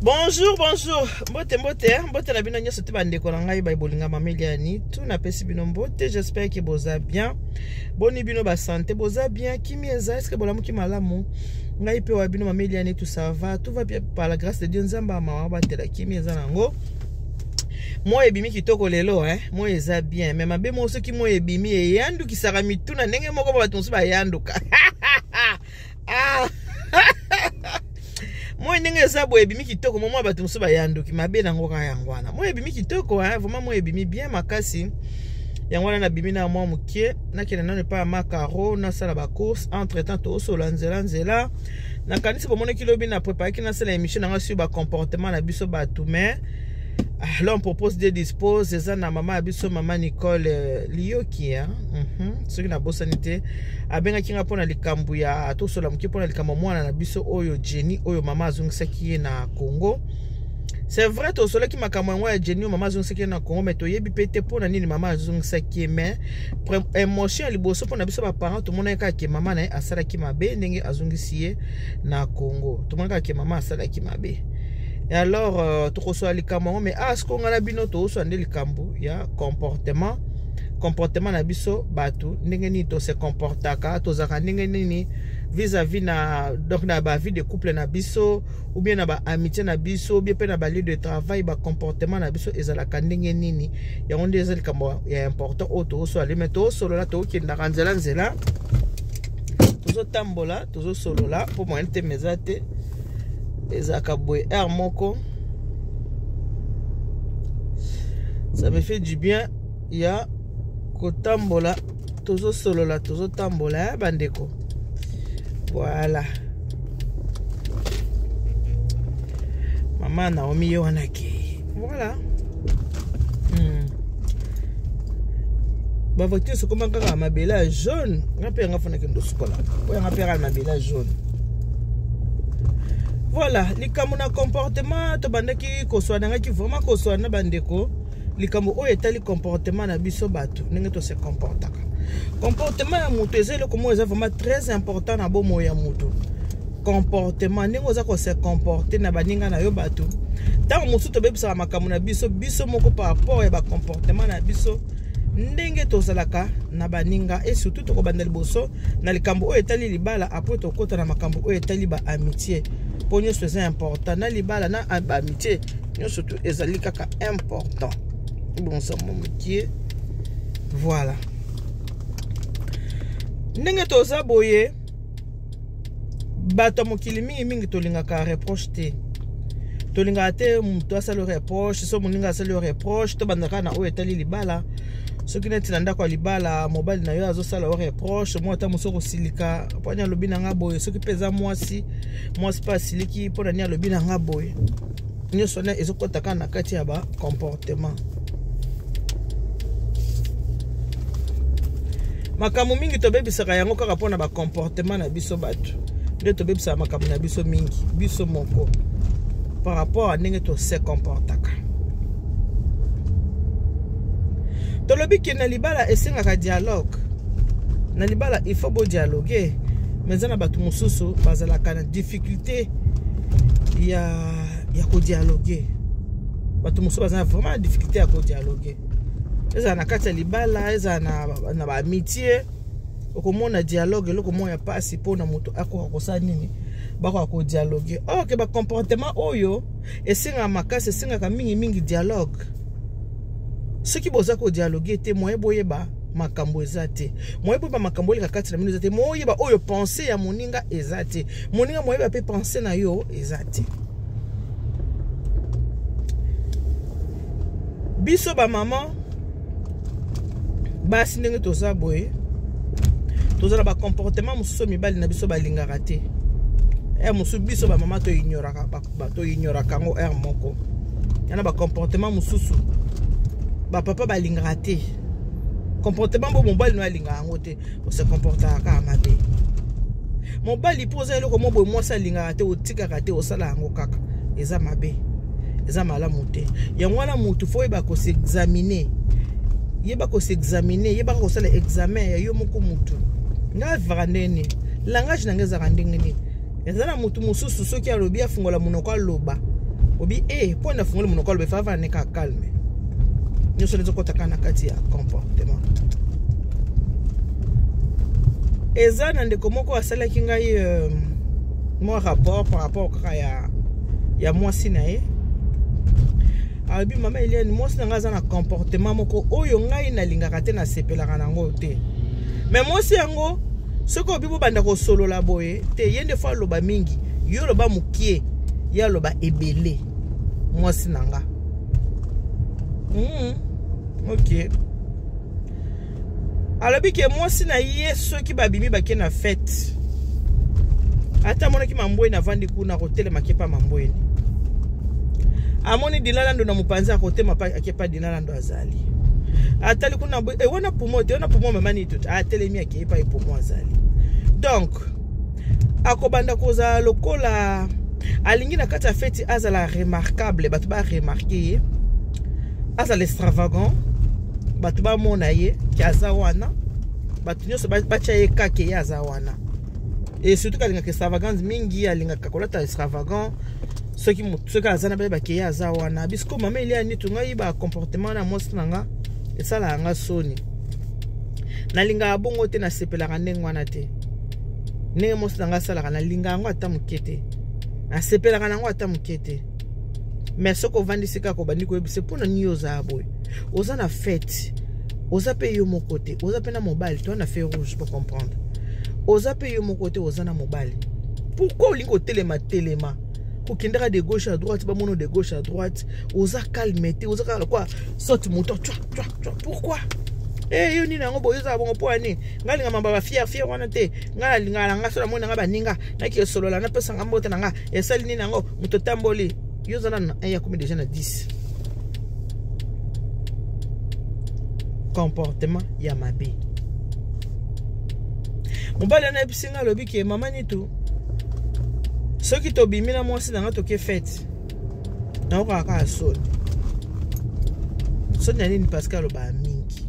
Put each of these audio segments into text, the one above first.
Bonjour, bonjour. Mbote, mbote, mbote na bino nyonso te bandeko na ngai bai bolinga mama Eliani. Tout napesi bino mbote, j'espère que boza bien. Boni bino ba santé, boza bien. Kimi eza, est-ce que bolamuki malamu? Ngai pe wa bino mama Eliani, tout ça va, tout va bien par la grâce de Dieu. Nzambe mawa batela kimi eza nango. Moi ebimi kitoko lelo, hein. Moi eza bien, mais mabe mo soki moi ebimi eyandukisaka mituna ndenge moko bato mosusu bayanduka. Ah. Moi ndenge eza boye ebimi kitoko, mwa bato mosusu bayanduki mabe nango kaka yango wana. Moi ebimi kitoko, hein, vraiment moi ebimi bien makasi. Yango wana nabimi na mwa mokie, nakende nano epai ya makaro, nasala ba course. Entre temps tosola nzela nzela. Nakanisi bomonaki lobi na préparaki nasala émission nanga sur ba comportement na biso bato, mais l'homme propose de dispose eza na mama ya biso mama Nicole Liyoki, hein? Soki nabosani te abengaki nga mpona likambo ya tosola moke mpona likambo mwana na biso oyo Jenny oyo mama azongisaki ye na Congo. C'est vrai tosolaki makambo yango ya Jenny oyo mama azongisaki ye na Congo, mais toyebi pe te mpona nini mama azongisaki ye. Mais émotion ya liboso mpona biso baparent, tomonaki kaka ke mama na ye asalaki mabe ndenge azongisi ye na Congo. Tomonaki kaka ke mama asalaki mabe. Et alors tokosola likambo yango, mais sikoyo ngai na bino tokosola nde likambo ya comportement. Comportement na biso bato, ndenge nini tose comportaka, tozalaka ndenge nini vis-à-vis na, donc na ba vie de couple na biso, ou bien na ba amitié na biso, ou bien pe na ba lieu de travail, ba comportement na biso ezalaka ndenge nini. Yango nde eza likambo ya important oyo tokosola. Mais tokosolola, tokokendaka nzela nzela, tozotambola, tozosolola mpo moyen te eza te, ezalaka boye heure moko. Ça me fait du bien ya kotambola, tozosolola, tozotambola bandeko. Voilà, mama Naomi ye wana akei. Voilà. Bavoiture sokoma kaka mabele ya jaune. Nga mpe yanga fona kende osukola oyo yanga mpe kaka mabele ya jaune. Voilà, likambo na comportement tobandaki koswana, ngaki vraiment koswana bandeko, likambo oyo etali comportement na biso bato, ndenge tose comportaka. Comportement ya moto eza eloko moko eza vraiment très important na bomoi ya moto. Comportement, ndenge oza kose comporter na baninga na yo bato. Ntango mosusu tobebisaka makambo na biso biso moko par rapport ya bacomportement na biso, ndenge tozalaka na baninga. Et surtout tokobanda liboso na likambo oyo etali libala, après tokota na makambo oyo etali baamitié, mpo nyonso eza important. Na libala na baamitié, nyonso tu ezali kaka important. Bonsa mo mokie. Voilà, ndenge toza boye, bato ya mokili mingimingi tolingaka reproche te, tolingaka te moto asali reproche. So moninga asali reproche, tobandaka na oyo etali libala. Soki neti na ndako ya libala, mobali na yo azosala yo reproche, mwa ata mosu okosilika: mponi alobi na nga boye? Soki mpe eza mwasi, mwasi mpe asiliki: mpo na nini alobi na nga boye? Nyonso wana ezokɔta kaka na kati ya bacomportement. Makambo mingi tobebisaka yango kaka mpona bacomportement na biso bato, nde tobebisaka makambo na biso mingi biso moko par rapport a ndenge tose comportaka. Tolobi ke na libala esengaka dialogue. Na libala il faut bodialogue, mais eza na bato mosusu bazalaka na difficulté ya kodialogue. Bato mosusu baza vraiment na difficulté ya kodialogue, ezala na kati ya libala, ezala na baamitié. Okomona dialogue eloko moko ya mpasi mpona moto akoka kosala nini, bakoka kodialogue. Ok, bacomportement oyo esengaka makasi, esengaka mingimingi dialogue. Soki boza kodialogue te, moye boyeba makambo eza te, moye boyeba makambo eleka kati na bino eza te, moye oyeba oyo pensée ya moninga eza te, moninga moyeba mpe pensée na yo eza te. Biso bamama basi, ndenge toza boye, toza na bacomportement mosusu mibali na biso balingaka te. Heure mosusu biso bamama toignoraka yango. Heure moko ya na bacomportement mosusu bapapa balingaka te, comportement bo mobali no alingaka yango te, ose comportaka kaka mabe. Mobali mpo oza eloko mo boye mwasi alingaka te, otikaka te, osala yango kaka, eza mabe, eza malamu te. Yango wana motu fo oyeba kos'examiner, yeba kos'examiner, yebaka kosala examen ya yo moko. Motu ngai avivaka ndenge nini? Langage na ngai ezalaka ndenge nini? Eza na motu mosusu soki alobi, afungola monoko, aloba. Obi e mpo na fungoli monoko aloba efava ne kaka calme. Nyonso ezokɔta kaka na kati ya comportement. Eza na ndeko moko asalaki ngai mwa rapport par rapport kaka ya mwasi na ye. Alobi, mama Eliane, mwasi na ngai aza na comportement moko oyo ngai nalingaka te, nasepelaka nango te. Mais mwasi yango, soki obi bobanda kosolola boye te, ye nde faut aloba mingi, yo oloba mokie, ye aloba ebele. Mwasi na nga, Ok, alobi ke mwasi na ye, soki babimi, bake na fête, ata amonaki mambweni avandi kuna, akotelema akepa mambweni. Amoni Dinalando na mopanzi, akotema akepa Dinalando. Azali, atali kuna, e wana pumo te, wana pumo mama nini tuti, atelemi, akei epai pumo azali. Donc akobanda kozala lokola alingi na kati ya feti azala remarquable, bato baremarquer ye, azala extravagant, bato bamona ye ke aza wana, bato nyonso batya ye kake ye aza wana. Et surtout alingaka extravagance mingi, alingaka kolata extravagant. Soki aza na, bayebake ye aza wana. Bisiko mama Elia nitu, ngai ba comportement na mwasi na nga esalaka nga soni. Nalingaka bongo te, nasepelaka ndenge wana te. Ndenge mwasi na nga asalaka, nalingaka yango ata moke te, nasepelaka nango ata moke te. Mais soki ovandisi kaka, obandi koyebisa mpona nini ozala boye. Oza na fête, oza mpe yo moko te, oza mpe na mobali to na feu rouge pour comprendre. Oza mpe yo moko te, oza na mobali. Pourquoi olingi kotelema telema, kokendaka de gauche à droite, bamona de gauche à droite? Oza calme te, oza kaka lokola saute moto, twa twa twa. Pourquoi? Eh, yo nini yango boye? Ozala bongo mpo ya nini? Ngai alinga mamba bafier fier wana te. Ngai alingaka na ngai so namoni na ngai baninga, naki esolola, napesanga mbote na ngai. Esali nini yango? Moto otamboli, yo oza nanu na 1, yakomi déjà na 10. Comportement ya mabe. Mobali wana ayebisi ngai, alobi ke mama Nitu, soki tobimi na mwasi na ngai, toke fête, naokaka kaka soni. Soni ya nini? Parce que alobaka mingi.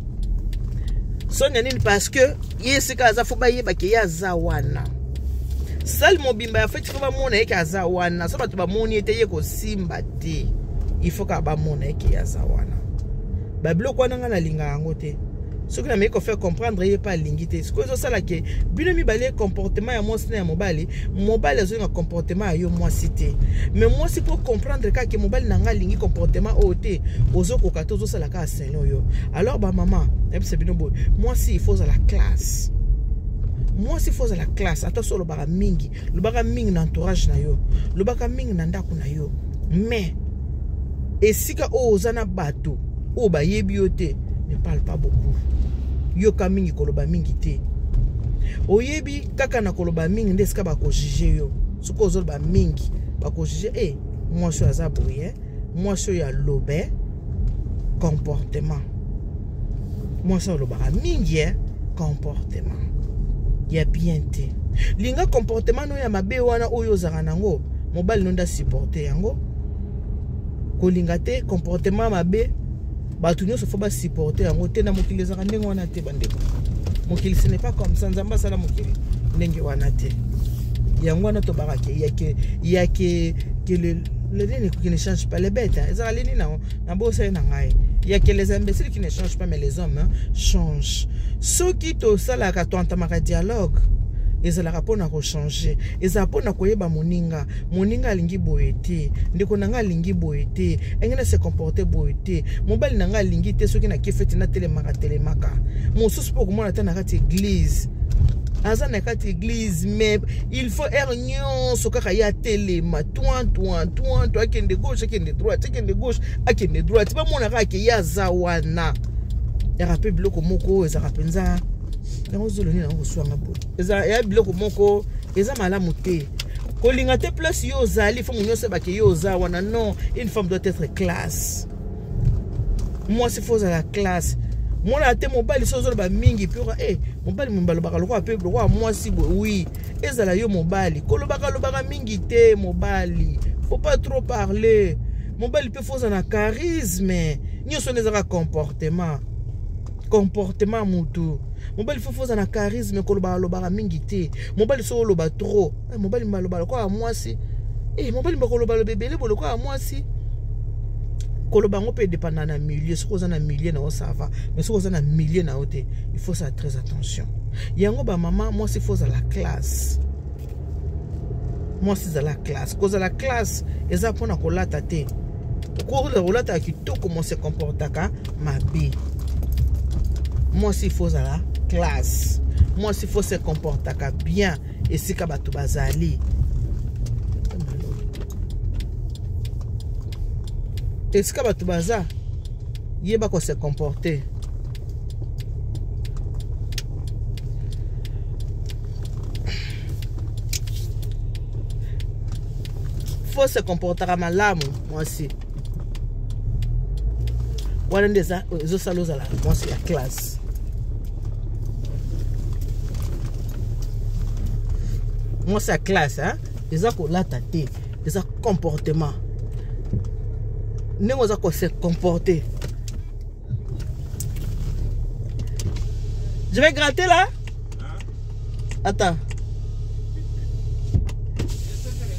Soni ya nini? Parce que ye esika aza, faut bayebake ye aza wana. Salle mobimba ya fête, faut bamona ye ke aza wana. So bato bamoni ye te, ye kosimba te. Il faut kaka bamona ye ke ye aza wana. Babiloko wana, ngai nalingaka yango te. Soki nameki kofaire comprendre ye, mpe alingi te. Sikoyo ezosala ke bino mibale, comportement ya mwasi na ya mobali, mobali azolinga comportement ya yo mwasi te. Mais mwasi mpo comprendre kaka ke mobali na ngai alingi comportement oyo te, ozokoka te, ozosala kaka selon yo. Alors bamama, nayebisa bino boye, mwasi il faut ozala classe. Mwasi faut ozala classe. Ata so olobaka mingi, lobaka mingi na entourage na yo, lobaka mingi na ndako na yo, mais esika oyo oza na bato oyo bayebi yo te, ne parle pas beaucoup. Yoka mingi, koloba mingi te. Oyebi kaka na koloba mingi nde esika bakojuger yo. Soki ozoloba mingi, bakojuger e mwasi oyo aza boye, mwasi oyo alobe comportement, mwasi oyo alobaka mingi, comportement ya bien te. Linga comportement no ya mabe wana oyo ozalaka nango, mobali no nde asupporte yango. Kolinga te comportement mabe, bato nyonso faut basupporte yango te. Na mokili ezalaka ndenge wana te, bandeko. Mokili, ce n'est pas comme ça. Nzambe asala mokili ndenge wana te. Yango wana tobaka ke yake ke le nini qui ne change pas les bêtes. Ezalaka lini nango na bosali na ngai, ya que les imbéciles qui ne changent pas, mais les hommes, hein, changent. Soki tosalaka, toentamaka dialogue, ezalaka mpona kochanger, ezala mpona koyeba moninga. Moninga alingi boye te, ndeko na ngai alingi boye te, enge na se comporte boye te, mobali na ngai alingi te soki nake feti natelemaka telemaka. Mosusu mpo okomona te na kati église, aza na kati église, mais il faut heure nyonso kaka ye atelema, toin toin toin to, akende gauche, akende droite, akende gauche, akende droite, bamona kaka ke ye aza wana. Yaka mpe biloko moko oyo ezalaka mpenza yango zolo nini yango koswanga boye, eza ya biloko moko eza malamu te. Kolinga te place yo ozali, faut nyonso ebake yo oza wana. Non, une femme doit être classe. Mwasi faut ozala classe. Mwana te, mobali so ozoloba mingi mpe oka e mobali mo balobaka lokola mpe lokola mwasi boye. Oui, ezala yo mobali, kolobaka lobaka mingi te. Mobali faut pas trop parler. Mobali mpe faut ozala na charisme. Nyonso wana ezaka comportement, comportement ya motu. Mobali faut ozala na charisme, kolobaka lobaka mingi te. Mobali so oloba trop, mobali maloba lokola mwasi. E mobali bakolobaloba ebele bo lokola mwasi. Koloba yango mpe edépenda na milieu. Soki oza na milieu na yo, ça va, mais soki oza na milieu na yo te, il faut ça très attention. Yango bamama, mwasi faut ozala classe. Mwasi, ezala classe. Kozala classe eza mpona kolata te. Kolataka kitoko, mo se comportaka mabe. Mwasi faut ozala classe. Mwasi faut se comportaka bien esika bato bazali. Esika bato baza, yeba kose comporter. Faut se comportaka malamu. Mwasi wana nde ezosala ozala mwasi ya classe. Mwasi ya classe, hein? Eza kolata te, eza comportement, ndenge oza kose comporter. Je vais gratter là, hein? Attends.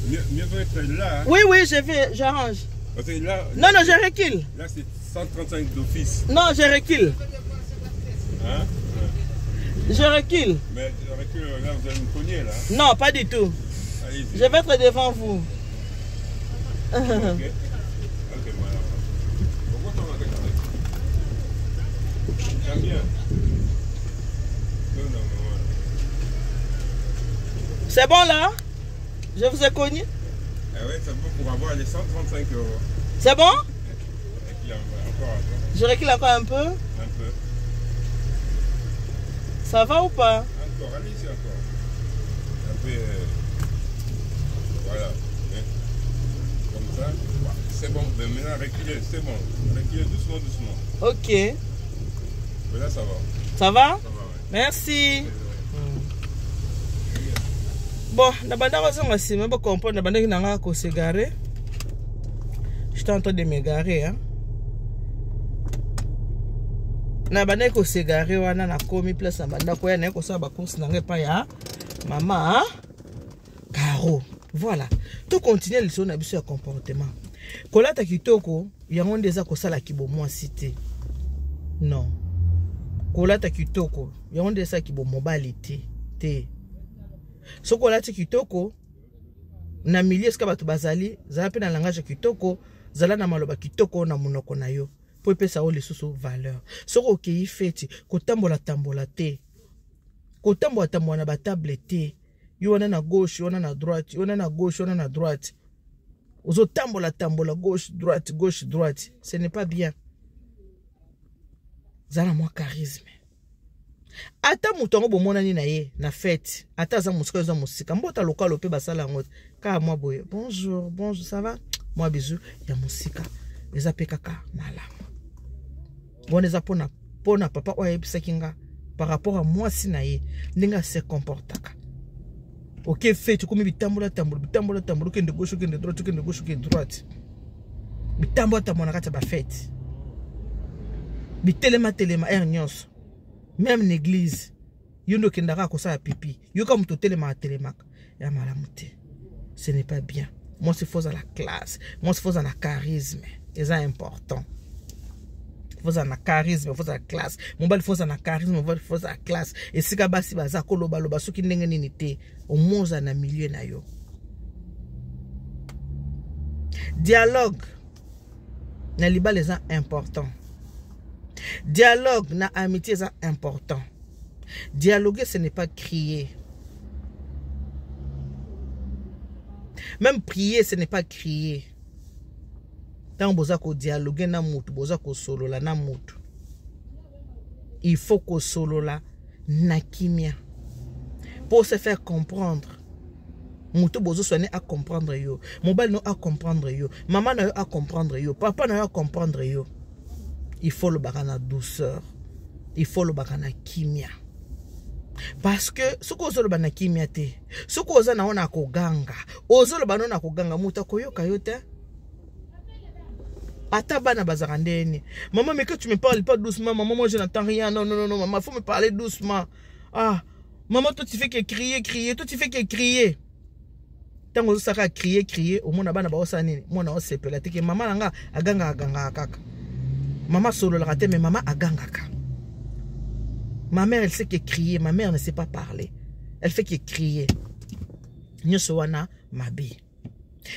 Mieux vaut être là. Hein? Oui, je vais, j'arrange. Parce que là, Non, non, je recule. Là, c'est 135 d'office. Non, je recule. Hein? Je recule. Mais recule, là, vous allez me cogner, là. Non, pas du tout. Allez-y. Je vais être devant vous. Ok. Ok, voilà. Pourquoi t'en as regardé? J'aime bien. Non, non, voilà. C'est bon, là? Je vous ai cogné? Ah ouais, c'est bon pour avoir les 135 euros. C'est bon? Et puis encore un peu. Je recule encore un peu. Un peu. Ça va ou pas? Encore, allez-y encore. Un peu. Voilà. Hein. Comme ça. C'est bon. Mais maintenant, reculez, c'est bon. Reculez doucement, doucement. Ok. Mais là, ça va. Ça va? Ça va, ouais. Merci. Bon, na banda kozonga nsima, bocomprendre, nabandaki na nga kose garer. J'étais en train de me garer, hein? Na bandaki kose garer wana, nakomi place na banda koya, naye kosala bacourse na ngai epai ya mama Caro. Voilà, tocontinue lisolo na biso ya comportement. Kolata kitoko yango nde eza kosala kibomwasi te. Non, kolata kitoko yango nde esala kibomobali te te. Soki olati kitoko na milieu esika bato bazali, zala mpe na langage ya kitoko, zala na maloba kitoko na monoko na yo mpo epesa yo lisusu valeur. Soki okei feti, kotambola-tambola te, kotambola-tambola na batable te. Yo wana na gauche, yo wana na droite, yo wana na gauche, yo wana na droite, ozotambola tambola, gauche, droite, gauche, droite, ce n'est pas bien. Zala mwa charisme. Ata moto yango bomonani na ye na fete, ata aza mosika, eza mosika, mbota lokalo mpe basala yango kaka mwa boye: "Bonjour, bonjour, ça va?" Mwa bizu ya mosika eza mpe kaka malamu. Wana eza mpona papa oyo ayebisaki nga par rapport a mwasi na ye, ndenge ase comportaka. Oke feti, okomi bitambola tambola, bitambola tambola, okende gauche, okende droite, okende gauche, okende droite, bitambola tambola na kati ya bafete, bitelema telema heure nyonso. Même na église, yo nde okendaka kosala pipi, yoka moto otelemaka telemaka, ya malamu te. Ce n'est pas bien. Mwasi faut ozala classe, mwasi faut ozala na charisme, eza important. Faut ozala na charisme, faut ozala classe. Mobali faut ozala na charisme, mobali faut ozala classe. Esika basi baza, kolobaloba soki ndenge nini te, omoi ozala na milieu na yo. Dialogue na libala eza important, dialogue na amitié eza important. Dialoguer, ce n'est pas crier. Même prier, ce n'est pas crier. Ntango boza kodialogue na mutu, boza kosolola na mutu, il faut kosolola na kimia pour se faire comprendre. Moto bozoswane acomprendre yo, mobali no acomprendre yo, mama na yo acomprendre yo, papa na yo acomprendre yo, il faut lobaka na douceur, il faut lobaka na kimia. Parce que soki ozoloba na kimia te, soki oza na yo na koganga, ozoloba no na koganga, moto akoyoka yo te. Ata bana bazalaka ndeni: "Maman, mais que tu me parles pas doucement, maman, moi je n'entends rien. Non, non, non, non, maman, faut me parler doucement. Ah maman, toi tu fais que crier, crier, toi tu fais que crier." Ntango ozosaka crier crier, omona bana baosala nini? Mwana osepela te ke mama na nga agangaka gangaka kaka. Mama asololaka te, mais mama agangaka. Ma mère, elle sait que crier. Ma mère ne sait pas parler, elle fait que crier. Nyonso wana mabe.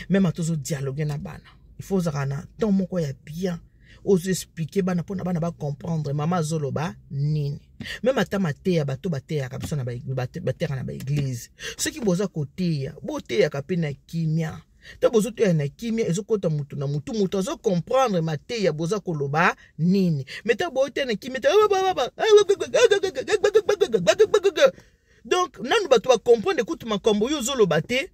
Même ata ozodialogue na bana, il faut ozalaka na temps moko ya bien, ozoexpliquer bana mpona bana bacomprendre mama azoloba nini. Même ata mateya, bato bateyaka biso, bateyaka na baéglise, soki boza koteya, boteyaka mpe na kimia. To bozoteya na kimia, ezokɔta mutu na mutu, mutu azocomprendre mateya boza koloba nini. Mais ta boteya na kimia te, donc nanu bato bacomprendre kutu makambo oyo ozoloba te.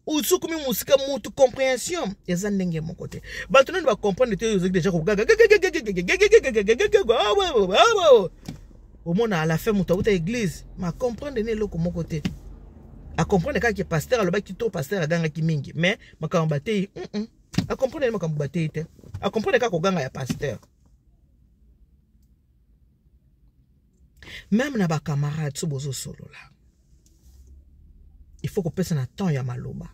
Osukumi mosika, mutu compréhension eza ndenge moko te. Bato nanu bacomprendre te, ozaki déjà kogaga. Omona, à la fin, moto auta église ma comprendre ne eloko moko te. Acomprendre kaka ke pasteur alobaki to pasteur agangaki mingi, mais makambo batei, acomprendre ne makambo batei te, acomprendre kaka koganga ya pasteur. Même na bacamarade, so bozosolola, il faut kopesa na temps ya maloba.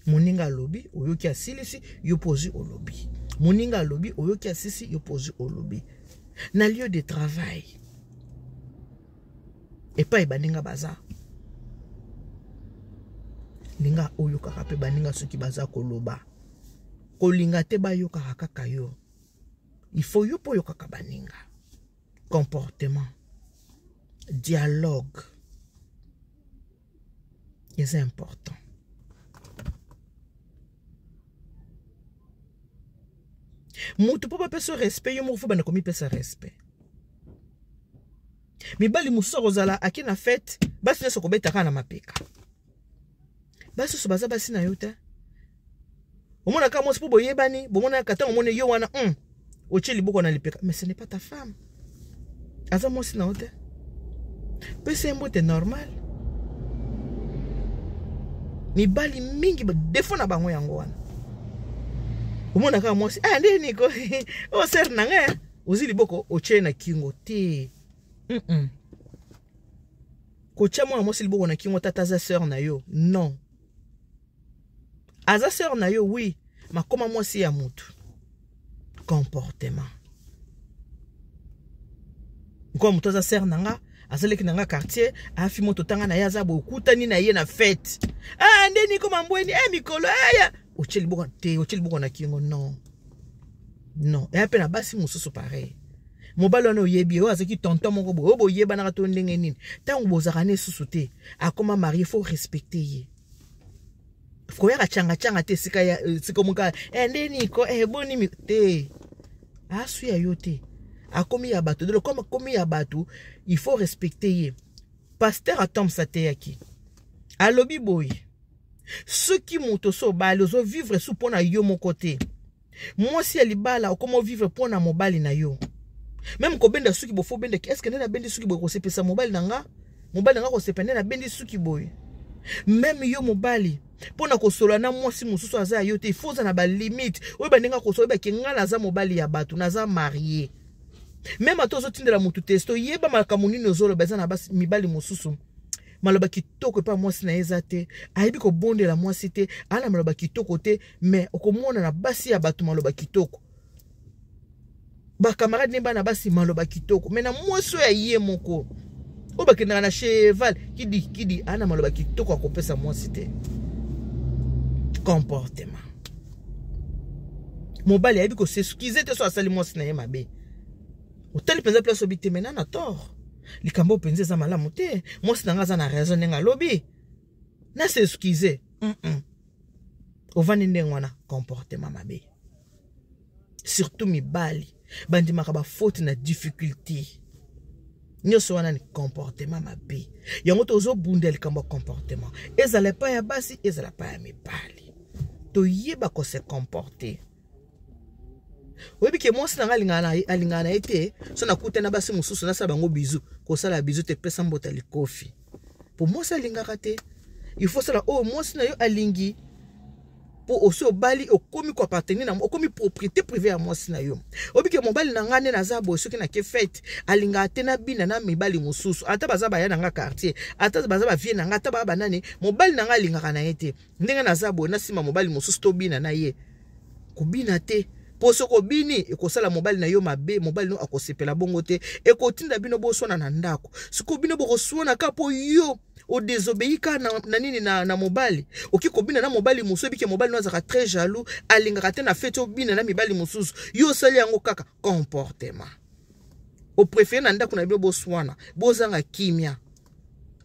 Moninga alobi, oyoki, asilisi, yo mpo ozwi, olobi. Moninga alobi, oyoki, asisi, yo mpo ozwi, olobi. Na lieu de travail, epai baninga baza, linga oyokaka mpe baninga soki baza koloba. Kolinga te bayokaka kaka yo, il faut yo mpo oyokaka baninga. Comportement, dialogue eza important. Motu mpo bapesa respect, yo moko faut banda komipesa respect. Mibali mosusu akozala ake na fête, basi nyonso kobeta kaka na mapeka. Basi nyonso baza basi na yo te. Omonaka mwasi mpo boyebani, bomonaka ntango omoni yo wana, otie liboko na lipeka, mais ce n'est pas ta femme, aza mwasi na yo te. Pesa ye mbote normal. Mibali mingi, défaut na bango yango wana. Omona kaka mwasi, ah, nde niko o sœur na ngai, ozwi liboko, otie na kingo te. Kotia mwana mwasi liboko na kingo, tata aza sœur na yo, non. Aza sœur na yo, oui, makoma mwasi ya mutu. Comportement nkoa, moto aza sœur na nga, azalaki na nga quartier, afi moto tanga na ye, aza boye, okutani na ye na fête, ah, nde niko mambweni, eh, mikolo aya, otie liboko te, otie liboko na kingo, non, non. Eya mpe na basi mosusu pareil. Mobali wana oyebi, oyo azalaki tonton moko boye, oyo boyebanaka to ndenge nini, ntango bozalaka na esusu te, akoma marié, faut respecter ye. Koyaka cangacanga te esika esika moka, eh, nde niko, eh, boni te, asu ya yo te, akomi ya bato. Donc comme akomi ya bato, il faut respecter ye. Pasteur Atomsa ateyaki, alobi boye: soki moto so obali, ozovivre su mpo na yo moko te. Mwasi ya libala, okoma ovivre mpo na mobali na yo. Même kobenda suki, bofo obendaki, est-ce nde nabendi suki boye kosepesa mobali na nga? Mobali na nga kosepa nde nabendi suki boye? Même yo mobali, mpo na kosolola na mwasi mosusu aza ya yo te, ifo oza na balimite. Oyeba ndenge akosola, oyebaki nga naza mobali ya bato, naza marié. Même ata ozotindela motu texto, yeba makambo nini ozoloba. Eza na basi, mibali mosusu, maloba kitoko epa mwasi na ye eza te. Ayebi kobondela mwasi te, aa na maloba kitoko te. Mais okomona na basi ya bato maloba kitoko, bacamarade ne bana basi maloba kitoko, mais na mwasi oyo ya ye moko, oyo bakendaka na cheval kidi kidi, aa na maloba kitoko akopesa mwasi te. Comportement, mobali ayebi kos'excuser te so asali mwasi na ye mabe. Otali mpenza place obi te, mena na tort, likambo mpenza eza malamu te, mwasi na nga aza na raison ndenge alobi, na s'excuser. Ovandi ndenge wana, comportement mabe. Surtout mibali bandimaka bafaute na difficulté. Nyonso wana ni comportement mabe. Yango tozobunda likambo ya comportement, ezala epai ya basi, ezala epai ya mibali, toyeba kose comporter. Oyebi ke mwasi na nga alingaka na ye te so nakuta na basi mosusu, nasala bango bisou. Kosala bisou te, pesa mbota likofi, po mwasi alingaka te. Il faut sala oyo mwasi na yo alingi. Mpo osi obali, okomi koappartenir na, okomi propriété privée ya mwasi na yo. Obike mobali na ngai nde naza boye, soki nake fete alingaka te nabina na mibali mosusu, ata baza baya na nga quartier, ata baza bavie na nga, ata baya banani, mobali na ngai alingaka na ye te ndenge naza boye nasima mobali mosusu tobina na ye. Kobina te, mpo soki obini ekosala mobali na yo mabe, mobali no akosepela bongo te, ekotinda bino boswana na ndako. Sikoyo bino bokoswana kaka mpo yo odesobei kaka na, na nini na, na mobali. Oki kobina na mobali mosusu, ebike mobali no azalaka très jaloux, alingaka te na feti obina na mibali mosusu, yo osali yango kaka comportement. Opréféré na ndako na bino boswana, bozanga kimia.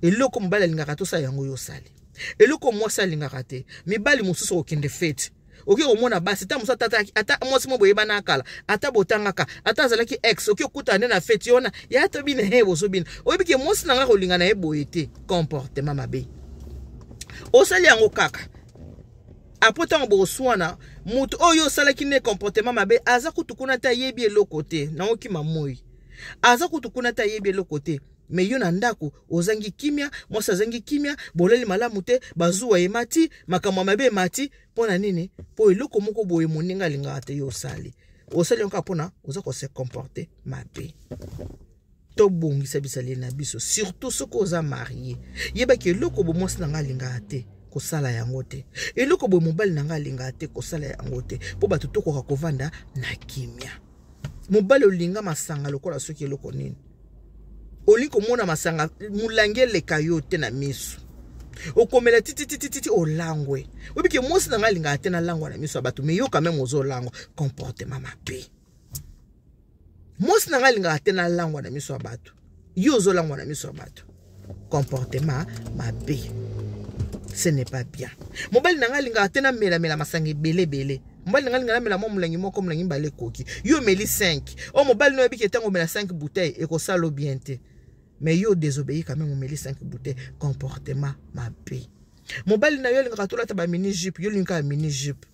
Eloko mobali alingaka tosala yango, yo osali. Eloko mwasi alingaka te, mibali mosusu okende feti, okoki komona basi ta mosu, ata mwasi mo boyebana kala, ata botangaka, ata azalaki ex, okoki okutana nde na feti wana ya tobina, he bozobina, oyebi ke mwasi na nga kolinga na ye boye te. Comportement mabe osali yango kaka. Apres ntango bokoswana, moto oyo osalaki nde comportement mabe aza kutu kuna te, ayebi eloko te. Naokima moi, aza kutu kuna te, ayebi eloko te. Me yo na ndako ozangi kimia, mwasi azangi kimia, boleli malamu te, bazuwa emati, makambo ya mabe emati. Mpo na nini? Mpo eloko moko boye moninga alingaka te, yo osali, osali yango kaka mpona oza kose comporter mabe. Tobongisa bizaleli na biso, surtout soki oza marie. Yebaki eloko boye mwasi na ngai alingaka te, kosala yango te. Eloko boye mobali na ngai alingaka te, kosala yango te, mpo bato tokoka kovanda na kimia. Mobali olinga masanga lokola soki eloko nini, olingi komona masanga molangi eleka yo te na miso, okomela tititititi, olangwe. Oyebike mwasi na ngai alingaka te nalangwa na miso ya bato, me yo quand même ozolangwa. Comportement mabe. Mwasi na ngai alingaka te nalangwa na miso ya bato, yo ozolangwa na miso ya bato. Comportement mabe, ce n'est pas bien. Mobali na ngai alingaka te namelamela masanga ebele ebele. Mobali na ngai alingaka namela mwa molangi moko, molangi mibale ekoki, yo omeli 5. Oyo mobali no oyebiki ntango omela 5 bouteille ekosala bien te, mais yo désobéi quand même, omeli 5 bouteille. Comportement mabe. Mobali na yo alingaka tolata bamini jupe, yo olingaka mini jupe,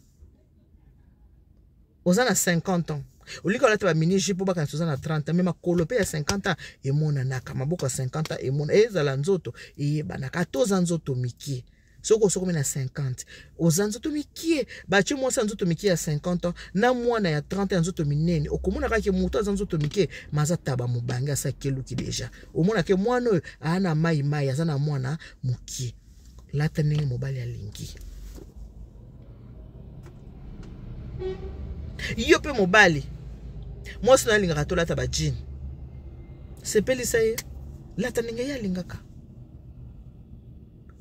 oza na 50 ans, olingi olata bamini jupe, obakanisi oza na 30 ans, me makolo mpe ya 50 ans emonanaka, maboko ya 50 ans emona, ezala nzoto eyebanaka. Ata oza nzoto mike, soki osokomi na 50, oza nzoto mikie. Batie mwasi ya nzoto mike ya 50 ans na mwana ya 30 ya nzoto minene, okomona kaka moto aza nzoto mike ma aza taba mobange, asa keluki deja. Omonake mwana oyo aa na mai mai, aza na mwana mokie. Lata ndenge mobali alingi. Yo mpe mobali, mwasi na alingaka tolata bajean, sepelisa ye, lata ndenge ye alingaka.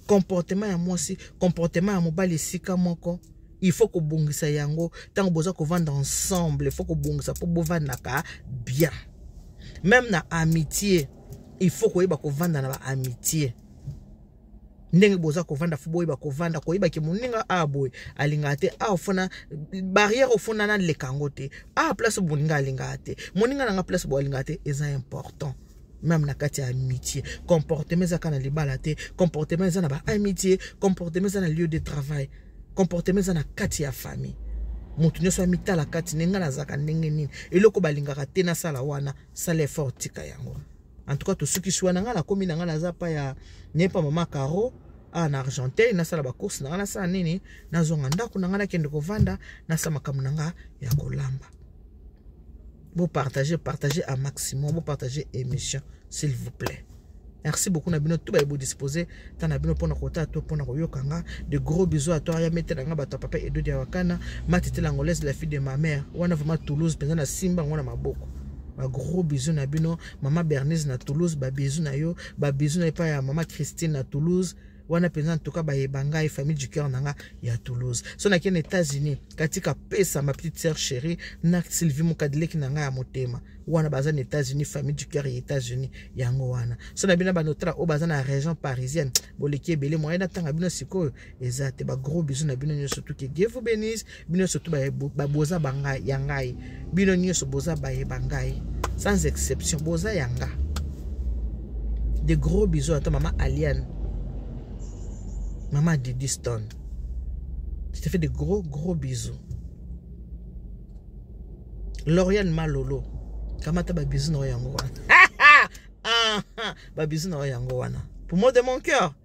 Comportement ya mwasi, comportement ya mobali esika moko, il faut kobongisa yango ntango boza kovanda ensemble. Il faut kobongisa mpo bovandaka bien. Même na amitié, il faut koyeba kovanda na baamitié. Ndenge boza kovanda, fo boyeba kovanda, koyebaki moninga a boye alingaka te, a ofona barrière, ofona naleka yango te, a place moninga alingaka te, moninga nanga place boye alingaka te, eza important. Même na kati ya amitié, comportement eza kaka na libala te. Comportement eza na baamitié, comportement eza na lieu de travail, comportement eza na kati ya famille. Moto nyonso amitala kati ndenge ngai nazalaka ndenge nini, eloko balingaka te nasala wana, sala effort, tika yango. En tout cas, tosukisi wana. Ngai nakomi na ngai, naza pa ya nepa mama Caro awa na Argenteuil. Nasala bacourse na ngai, nasala nini, nazonga ndako na ngai, nakende kovanda, nasala makambo na ngai ya kolamba. Bopartage, partage à maximum, bopartage émission s'il vous plaît. Merci beaucoup na bino tout baye bodisposer ta na bino mpona kotala to mpona koyoka nga. De gros bisous à toi ya mete na nga, bato ya papa Edo dia Wakana Matite l'Angolaise, la fille de ma mère wana, vraiment Toulouse mpenza na simba yango na maboko. Bagros bisous na bino, mama Bernice na Toulouse, babisous na yo, babisous na epai ya mama Christine na Toulouse wana mpenza. En tout cas, bayeba ngai, famille du cœur na nga ya Toulouse. So nakei na États-Unis, katika pesa ma petite sœur chérie na Sylvie Mokadileki na ngai ya motema wana, baza na États-Unis, famille du cœur ya États-Unis yango wana. So na bino banotala oyo baza na région parisienne, boleki ebele, moye natanga bino sikoyo eza te. Bagros bisous na bino nyonso tout, que Dieu vous bénisse. Bino nyonso tout boza bangai ya ngai, bino nyonso boza bayeba ngai sans exception, boza ya nga. De gros bisous à toi, mama Aliane, mama Didi Stone, je te fais de gros gros bisous. Lauriane Malolo, kamata babisous na oyo yango wana, babisous na oyo yango wana. Pour moi, de mon cœur,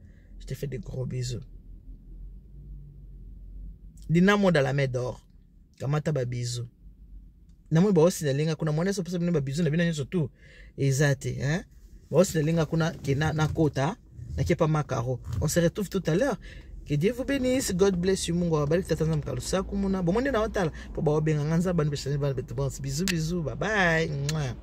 je te fais de gros bisous. Lina Moda la main d'or, kamata babizu. Namoni baosinalenga kuna, mwana nyonso opesa bino babizu na bino nyonso tu eza te, hein? Baosinalenga kuna ke nakota nakepa makaro. On se retrouve tout à l'heure. Que Dieu vous bénisse. God bless you. Mungu awabariki. Tata Nzambe kalusaku muna. Bomoni na otala. Po baobenga nga Nzambe bana beshani bana betu. Bisous bisous. Bye bye. Mwah.